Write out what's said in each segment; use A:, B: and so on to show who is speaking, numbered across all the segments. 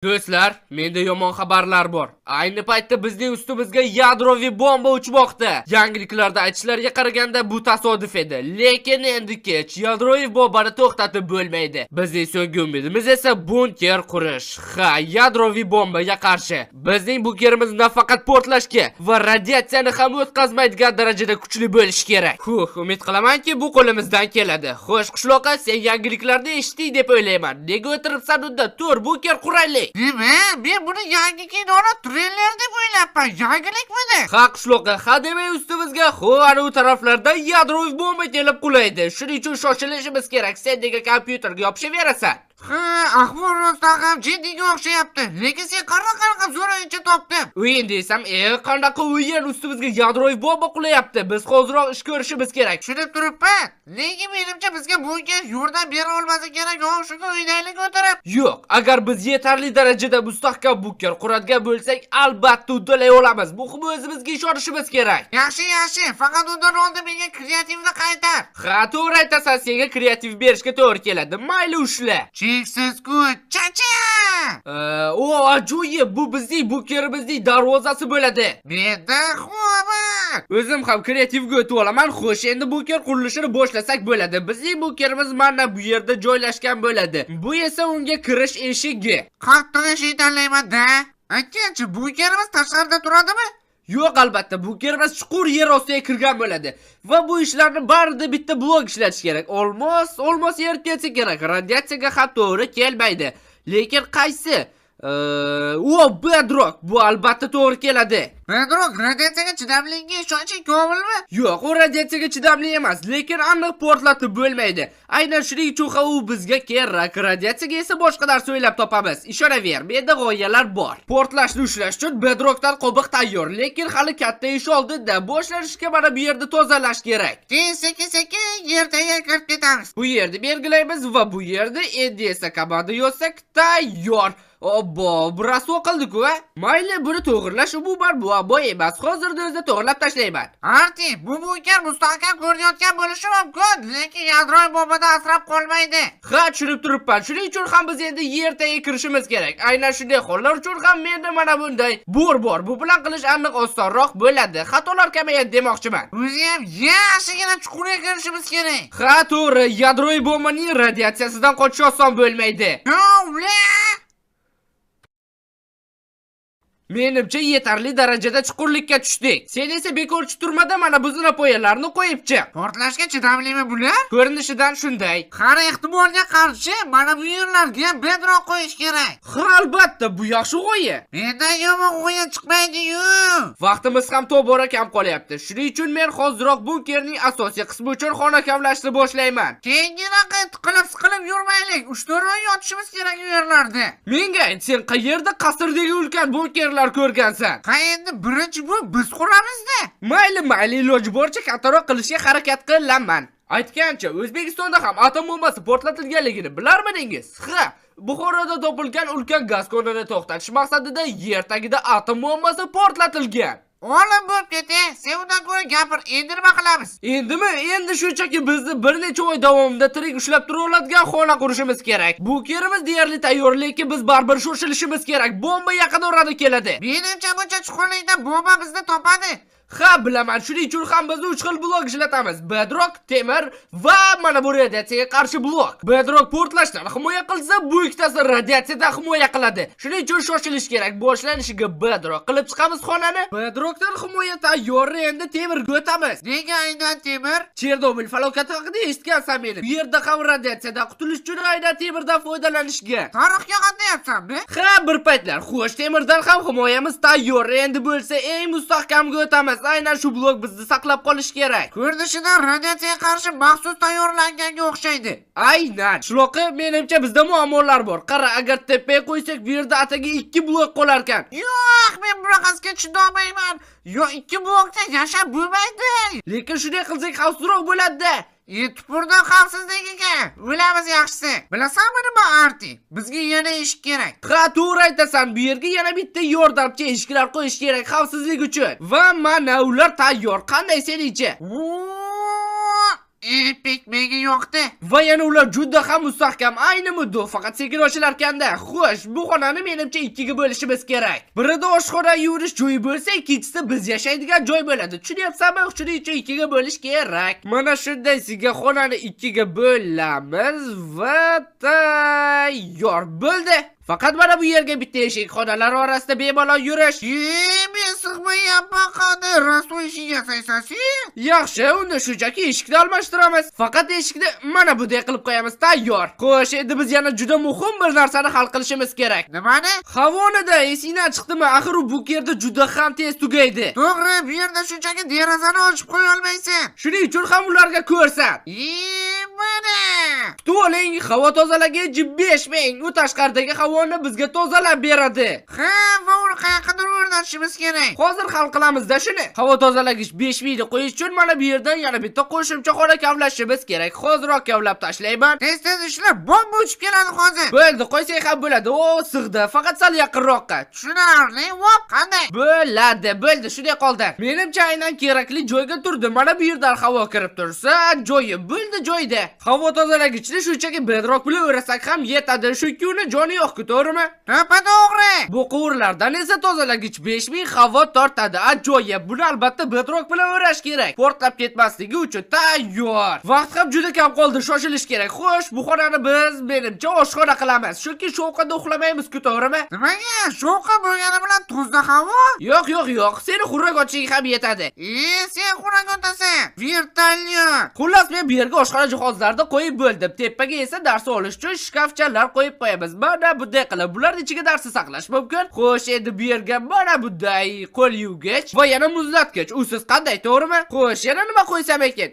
A: Do'stlar, menda yomon xabarlar bor. Ayni paytda bizning ustimizga yadroviy bomba uchmoqda. Yangiliklarda aytishlariga qaraganda bu tasodif edi. Lekin endi kech, yadroviy bombani to'xtatib bo'lmaydi. Bizning so'nggi umidimiz esa bunker qurish. Ha, yadroviy bombaga qarshi. Bizning bunkerimiz nafaqat portlashga va radiatsiyani ham o'tkazmaydigan darajada kuchli bo'lishi kerak. Huh, umid qilamanki bu qo'limizdan keladi. Xo'sh, qishloqqa, sen yangiliklarni eshitding deb o'ylayman. Nega o'tiribsan unda? Tur, bunker quraylik.
B: Nima? Men buni yangi kinoni treyler deb o'ylabman. Yangilikmidi?
A: Ha, qishloqqa, ha demay ustimizga ana u taraflardan yadroviy bomba kelib qulaydi. Shuning uchun shoshilishimiz kerak. Sen nega kompyuterga yopishaverasan?
B: Ha, ahvol rostdan ham jiddiyga o'xshayapti. Lekin sen qanaqa zo'r o'yinchi topding?
A: O'yin desam, qanaqa o'yin? Ustimizga yadroviy bomba qulayapti. Biz hoziroq ish ko'rishimiz kerak.
B: Tushunib turibman. Lekin menimcha bizga bunga yordam bera olmasa kerak. Yo'q, shunga o'ynaylik o'tirib.
A: Yo'q, agar biz yetarli darajada mustahkam bunker quradigan bo'lsak, albatta uddalay olamiz. Muhimi o'zimizga ishonishimiz kerak.
B: Yaxshi, yaxshi. Faqat undan oldin menga kreativni qaytar.
A: Ha, to'g'ri aytasan, senga kreativ berishga to'g'ri keladi. Mayli, ushla.
B: Cheksiz kuch, chacha!
A: O, ajoyib, bu bizning bunkerimizning darvozasi bo'ladi.
B: Menda xabar.
A: O'zim ham kreativga o'tib olaman. Xo'sh, endi bunker qurilishini boshlasak bo'ladi. Bizning bunkerimiz mana bu yerda joylashgan bo'ladi. Bu esa unga kirish eshigi.
B: Qattiq eshik tanlayman-da. Aytgancha, bunkerimiz tashqarida turadimi?
A: Yo'q, albatta, bunkerimiz chuqur yer ostiga kirgan bo'ladi. Va bu ishlarni barida bitta blok ishlatish kerak. Olmos yerib ketsa kerak. Radiatsiyaga ham to'g'ri kelmaydi. Lekin qaysi? O, bedrock. Bu albatta to'g'ri keladi.
B: Bedrock radiatsiyaga chidamligiga ishonching komilmi?
A: Yo'q, u radiatsiyaga chidamli emas, lekin aniq portlatib bo'lmaydi. Aynan shuning uchun ham u bizga kerak. Radiatsiyaga esa boshqa narsa o'ylab topamiz. Ishonaver, menda g'oyalar bor. Portlashni ushlash uchun bedrockdan qobiq tayyor, lekin hali katta ish oldinda. Boshlanishga mana bu yerda tozalash kerak.
B: Keyin sekin-sekin yer tagiga kirib ketamiz.
A: Bu yerni belgilaymiz va bu yerda endi esa komanda yozsak tayyor. Obbo, bu rasvo qildi-ku, a? Mayli, buni to'g'irlash umuman muammo emas. Hozirda o'zida to'g'irlab tashlayman.
B: Arti, bu bunker mustahkam ko'rinayotgan bo'lishi mumkin, lekin yadroviy bombadan asrab qolmaydi.
A: Ha, tushunib turibman. Shuning uchun ham biz endi yer tagiga kirishimiz kerak. Aynan shunday hollar uchun ham menda mana bunday bor bor. Bu bilan qilish aniq osonroq bo'ladi. Xatolar kamayadi demoqchiman.
B: O'zi ham yaxshigina chuqurga kirishimiz kerak.
A: Ha, to'g'ri, yadroviy bombaning radiatsiyasidan qochish oson bo'lmaydi.
B: Yo'q,
A: menimcha yetarli darajada chuqurlikka tushdik. Sen esa bekorchi turmada mana bu zinapoyalarni qo'yib chiq.
B: Portlashga chidamlimi bular?
A: Ko'rinishidan shunday.
B: Har ehtimolga qarshi mana bu yerlarga bedrock qo'yish kerak.
A: Ha, albatta, bu yaxshi g'oya.
B: Mendan yomon g'oya chiqmaydi-yu.
A: Vaqtimiz ham tobora kam qolyapti. Shuning uchun men hoziroq bunkerning asosiy qismi uchun xona kavlashni boshlayman.
B: Keyingi tiqilib siqilib yurmaylik. 3-4 oy yotishimiz kerak u yerlarda.
A: Menga ayt, sen qayerda qasrdagi ulkan bunkerlar ko'rgansan?
B: Ha, endi birinchi bu biz quramiz-da.
A: Mayli, mayli, iloji boricha kattaroq qilishga harakat qilaman. Aytgancha, O'zbekistonda ham atom bombasi portlatilganligini bilarmidingiz? Ha, Buxoroda topilgan ulkan gaz konini to'xtatish maqsadida yer tagida atom bombasi portlatilgan.
B: Olim bo'lib ketay, sen undan ko'ra gapir, endi nima qilamiz?
A: Endimi? Endi shunchaki bizni bir necha oy davomida tirik ushlab tura oladigan xona qurishimiz kerak. Bunkerimiz deyarli tayyor, lekin biz baribir shoshilishimiz kerak. Bomba yaqin orada keladi.
B: Menimcha buncha chuqurlikda bomba bizni topadi.
A: Ha, bilaman. Shuning uchun ham biz 3 xil blok ishlatamiz. Bedrock, temir va mana bu radiatsiyaga qarshi blok. Bedrock portlashdan himoya qilsa, bu ikkitasi radiatsiyadan himoya qiladi. Shuning uchun shoshilish kerak. Boshlanishiga bedrock qilib chiqamiz xonani. Bedrockdan himoya tayyor, endi temirga o'tamiz.
B: Nega aynan temir?
A: Chernobil falokati haqida eshitgansan meni. Bu yerda ham radiatsiyadan qutulish uchun aynan temirdan foydalanishga.
B: Tarixga qatnayapsanmi?
A: Ha, bir paytlar. Xo'sh, temirdan ham himoyamiz tayyor. Endi bo'lsa eng mustahkamga o'tamiz. Aynan shu blok bizni saqlab qolish kerak.
B: Ko'rinishidan radiatsiyaga qarshi maxsus tayyorlanganga o'xshaydi.
A: Aynan. Shuloqi, menimcha bizda muammolar bor. Qara, agar tepaga qo'ysak, bu yerda atigi 2 blok qolar ekan.
B: Yo'q, men bunaqasiga chidolmayman. Yo, 2 blokda yashab bo'lmaydi.
A: Lekin shunday qilsak xavfsizroq bo'ladi-da.
B: Tupurdan xavfsizligiga o'lamiz yaxshisi. Bilasanmi nima, Arti? Bizga yana eshik kerak.
A: Ha, to'g'ri aytasan. Bu yerga yana bitta yordamchi eshiklar qo'yish kerak xavfsizlik uchun. Va mana ular tayyor. Qanday seningcha?
B: Epik, menga yoqdi.
A: Va yana ular juda ham mustahkam, ayni muddo, faqat sekin ochilarkanda. Xo'sh, bu xonani menimcha ikkiga bo'lishimiz kerak. Birida oshxona yuvinish joyi bo'lsa, ikkinchisi biz yashaydigan joy bo'ladi. Tushunyapsanmi? Shuning uchun ikkiga bo'lish kerak. Mana shunday sizga xonani ikkiga bo'lamiz va tayyor bo'ldi. Faqat mana bu yerga bitta eshik, xonalar orasida bemalol yurish.
B: Men sig'mayapman, qani rasvo eshik yasaysan sen?
A: Yaxshi, unda shunchaki eshikni almashtiramiz. Faqat eshikni mana bunday qilib qo'yamiz, tayyor. Xo'sh, endi biz yana juda muhim bir narsani hal qilishimiz kerak.
B: Nimani?
A: Havonida esingdan chiqdimi? Axir u bu yerda juda ham tez tugaydi.
B: To'g'ri, bu yerda shunchaki derazani ochib qo'ya olmaysan.
A: Shuning uchun ham ularga ko'rsat.
B: Mana.
A: Kutib oling, havo tozalagich 5000. U tashqaridagi havoni bizga tozalab beradi.
B: Ha, va uni qayoqqadir o'rnatishimiz kerak.
A: Hozir hal qilamiz-da shuni. Havo tozalagich 5000 ni qo'yish uchun mana bu yerdan yana bitta qo'shimcha xona kavlashimiz kerak. Hoziroq kavlab tashlayman.
B: Tez-tez ishlab, bomba uchib keladi hozir.
A: Bo'ldi, qo'ysak ham bo'ladi. O, sig'di. Faqat sal yaqinroqqa.
B: Tushunarli. Vop, qanday?
A: Bo'ladi, bo'ldi, shunday qoldi. Menimcha aynan kerakli joyga turdi. Mana bu yerdan havo kirib tursa, joyi bo'ldi joyda. Havo tozalagichni shunchaki bedrock bilan o'rasak ham yetadi. Chunki uni joni yo'q-ku, to'g'rimi?
B: To'g'ri.
A: Bu quvurlardan esa tozalagich 5000 havo tortadi. Ajoyib. Buni albatta bedrock bilan o'rash kerak. Portlab ketmasligi uchun tayyor. Vaqt ham juda kam qoldi, shoshilish kerak. Xo'sh, bu xonani biz menimcha oshxona qilamiz. Chunki shovqinda uxlamaymiz-ku, to'g'rimi?
B: Nimaga? Shovqin bo'lgani bilan tozda havo?
A: Yo'q, yo'q, yo'q. Seni xurrak otishing ham yetadi.
B: Sen xurrak otasan. Vertolyot.
A: Xullas, men bu yerga oshxona jihozlarini qo'yib bo'ldim. Tepaga esa dars olish uchun shkafchalar qo'yib qo'yamiz. Mana bunday qilib bularning ichiga darsni saqlash mumkin. Xo'sh, endi bu yerga mana bunday qo'l yuvgich va yana muzlatgich. Usiz qanday, to'g'rimi? Xo'sh, yana nima qo'ysam ekan?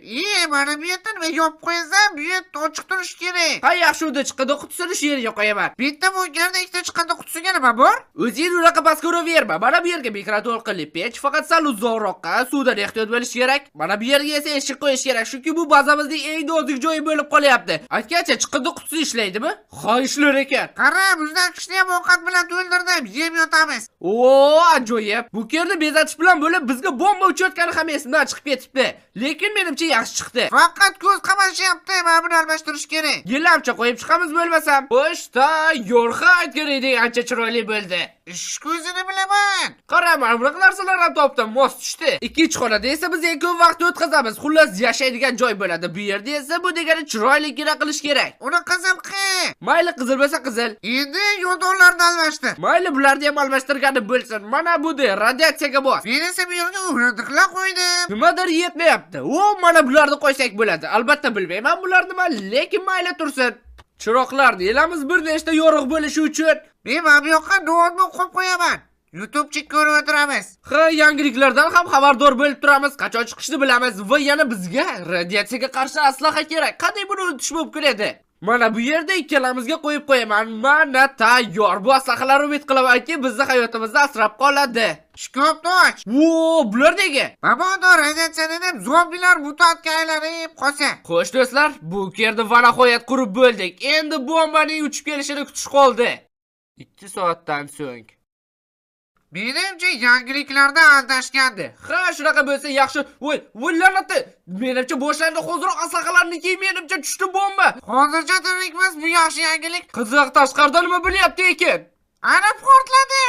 B: Mana bu yerda nima yopib qo'ysam, bu yer ochiq turishi kerak.
A: Ha, yaxshi, unda chiqindi qutisini shu yerga qo'yaman.
B: Bitta bu yerda ikkita chiqindi qutisiga nima bor?
A: O'zing unaqa pastga uraverma. Mana bu yerga mikroto'lqinli pech, faqat sal uzoqroqqa, suvdan ehtiyot bo'lish kerak. Mana bu yerga esa eshik qo'yish kerak, chunki bu bazamizning eng nozik joyi bo'lib qolyapti. Aytgancha, chiqindi qutisi ishlaydimi? Ha, ishlar ekan.
B: Qara, muzlatgichni ham ovqat bilan to'ldirdim, yeb yotamiz.
A: O, ajoyib. Bu yerni bezatish bilan bo'lib bizga bomba uchayotgani ham esimdan chiqib ketibdi. Lekin menimcha yaxshi chiqdi.
B: Faqat ko'z qamashyapti, mana buni almashtirish kerak.
A: Gilamcha qo'yib chiqamiz bo'lmasam. Xo'sh, tayyor. Ha, aytgan eding, ancha chiroyli bo'ldi.
B: Ish ko'zini bilaman.
A: Qara, mana bunaqa narsalar ham topdim, mos tushdi. Ikkinchi xonada esa biz eng ko'p vaqt o'tkazamiz. Xullas, yashaydigan joy bo'ladi. Bu yerda esa bu degani chiroyligina qilish kerak.
B: Uni qizil qil.
A: Mayli, qizil bo'lsa qizil.
B: Endi yo'ldoshlarni almashtir.
A: Mayli, bularni ham almashtirgani bo'lsin. Mana bu de radiatsiyaga bos.
B: Men esa bu yerga o'rindiqlar qo'ydim.
A: Nimadir yetmayapti. O, mana bularni qo'ysak bo'ladi. Albatta bilmayman bular nima, lekin mayli tursin. Chiroqlarni elamiz bir nechta yorug' bo'lishi uchun.
B: Men mana bu yoqqa noutbuk qo'yib qo'yaman. YouTube'chik ko'rib o'tiramiz.
A: Ha, yangiliklardan ham xabardor bo'lib turamiz, qachon chiqishini bilamiz va yana bizga radiatsiyaga qarshi aslaha kerak. Qanday buni unutish mumkin edi? Mana bu yerda ikkalamizga qo'yib qo'yaman. Mana tayyor. Bu aslahalar umid qilamanki, bizni hayotimizni asrab qoladi.
B: Shkopni och.
A: Vo, bular nega?
B: Mabodo radiatsiyadan ham zombilar mutantga aylanib qolsa.
A: Xo'sh do'stlar, bu yerda va nihoyat qurib bo'ldik. Endi bombaning uchib kelishini kutish qoldi. 2 soatdan so'ng.
B: Menimcha yangiliklarda aldashgandi.
A: Ha, shunaqa bo'lsa yaxshi. Voy, voy la'nati. Menimcha boshlandi hoziroq aslahalarni keyin menimcha tushdi bomba.
B: Hozircha tirikmiz, bu yaxshi yangilik.
A: Qiziq, tashqarida nima bo'lyapti ekan?
B: Ana portladi.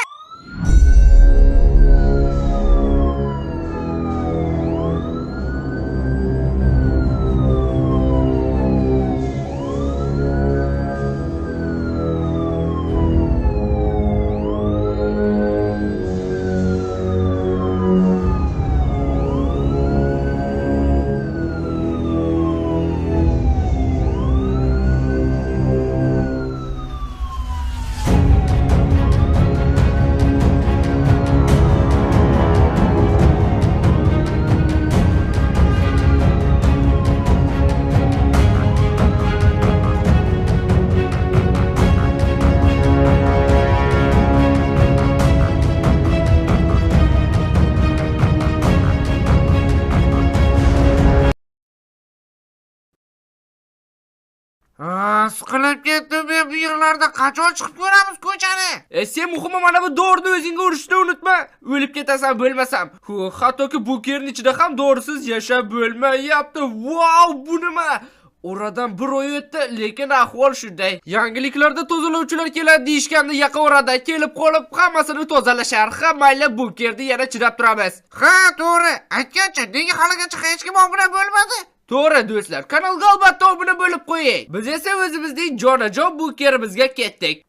B: Siqilib ketdim men bu yerlarda. Qachon chiqib ko'ramiz ko'chani?
A: Sen muhimi mana bu dorini o'zingga urishni unutma. O'lib ketasan bo'lmasam. Hattoki bunkerning ichida ham dorisiz yashab bo'lmayapti. Vau, bu nima? Oradan bir oy o'tdi, lekin ahvol shunday. Yangiliklarda tozalovchilar keladi deyishganda yaqin orada kelib qolib hammasini tozalashar. Ha, mayli, bunkerda yana chidab turamiz.
B: Ha, to'g'ri. Aytgancha, nega haligacha hech kim obuna bo'lmadi?
A: To'g'ri do'stlar, kanalga albatta obuna bo'lib qo'ying. Biz esa o'zimizning jonajon bunkerimizga ketdik.